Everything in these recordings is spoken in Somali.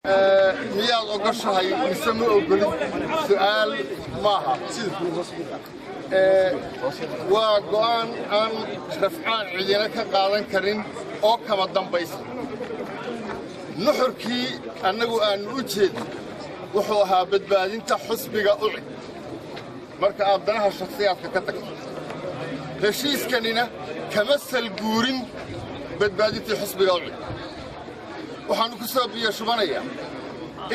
Miyaad ogoshahay mise ma ogolid? Su'aal maaha, waa go'aan aan rafcaan cidina ka qaadan karin oo kama dambaysa. Nuxurkii annagu aannu u jeedno wuxuu ahaa badbaadinta xusbiga UCID marka aad danaha shakhsiyaadka ka tagto. Heshiiskanina kama salguurin badbaadintii xusbiga UCID. Waxaannu ku soo biyo shubanayaa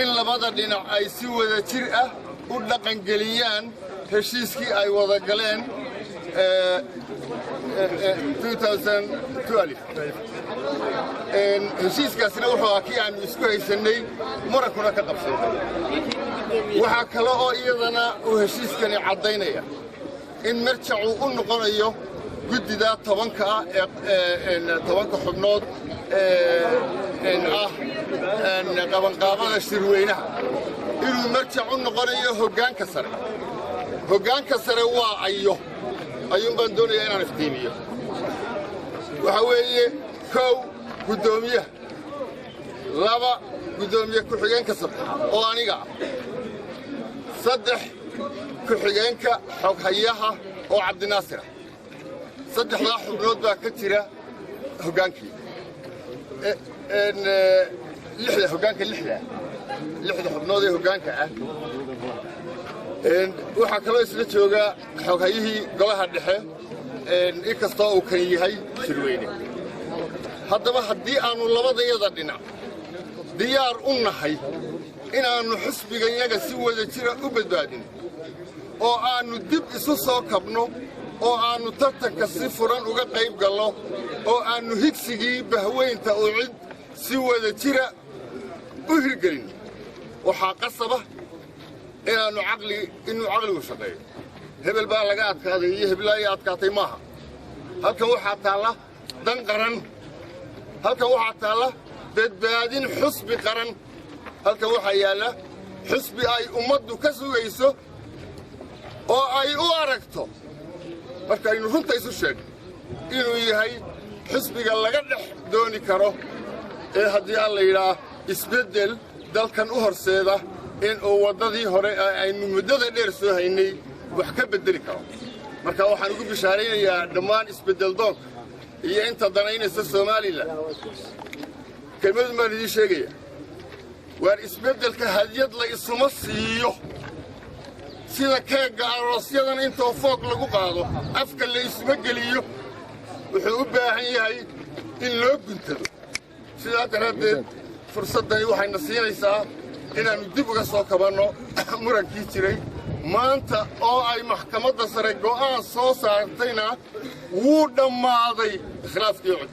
in labada dhinac ay si wada jir ah u dhaqangeliyaan heshiiskii ay wada galeen. Heshiiskaasina wuxuu ahaa kii aannu isku haysannay, murankuna ka qabsoomay. Waxaa kale oo iyadana uu heshiiskani caddaynaya in marjacuu u noqonayo guddida 10-ka ah ee 10-ka xubnood ah qabanqaabada shirweynaha, inuu marjac u noqonayo hoggaanka sare. Hoggaanka sare waa ayo? Ayuun baan doonayaa inaan iftiimiyo. Waxaa weeye: 1, guddoomiyaha; 2, guddoomiye ku-xigeenka saddexaad oo aniga ah; 3, ku-xigeenka xoghayaha oo Cabdinaasir ah. Saddexdaa xubnood baa ka jira hoggaankii lixda, hoggaanka lixda, lixda xubnood ee hoggaanka ah. Waxaa kaloo isla jooga xoghayihii golaha dhexe, inkastoo uu kan yahay shirweyne. Haddaba haddii aannu labadayada dhinac diyaar u nahay inaannu xusbigayaga si wada jira u badbaadin oo aannu dib isu soo kabno oo aannu tartanka si furan uga qayb gallo oo aannu higsigii bahweynta UCID si wada jira u hirgelin, waxaa qasaba inaannu caqli inuu caqligu shaqeeyo. Hebel baa laga adkaaday iyo heblaaya adkaatay maaha. Halkan waxaa taalla dan qaran, halkan waxaa taalla badbaadin xusbi qaran, halkan waxaa yaalla xusbi ay ummaddu ka sugayso oo ay u aragto, markaynu runta isu sheegno, inuu yahay xusbiga laga dhex dooni karo ee haddii alla yidhaah isbeddel dalkan u horseeda, in uu waddadii hore ee aynu muddada dheer soo haynay wax ka beddeli karo. Marka waxaan ugu bishaaraynayaa dhammaan isbeddel doonka iyo inta danaynaysa Somaliland, kelmadun baan idiin sheegaya: waar isbeddelka hadyad la isuma siiyo. Sida keegga aroosyadan intoo foog lagu qaado afka la isuma geliyo. Wuxuu u baahan yahay in loo guntado. Sidaa daraaddeed fursaddani waxayna siinaysaa inaannu dib uga soo kabanno murankii jiray. Maanta oo ay maxkamadda sare go'aan soo saartayna wuu dhammaaday khilaafkii UCID.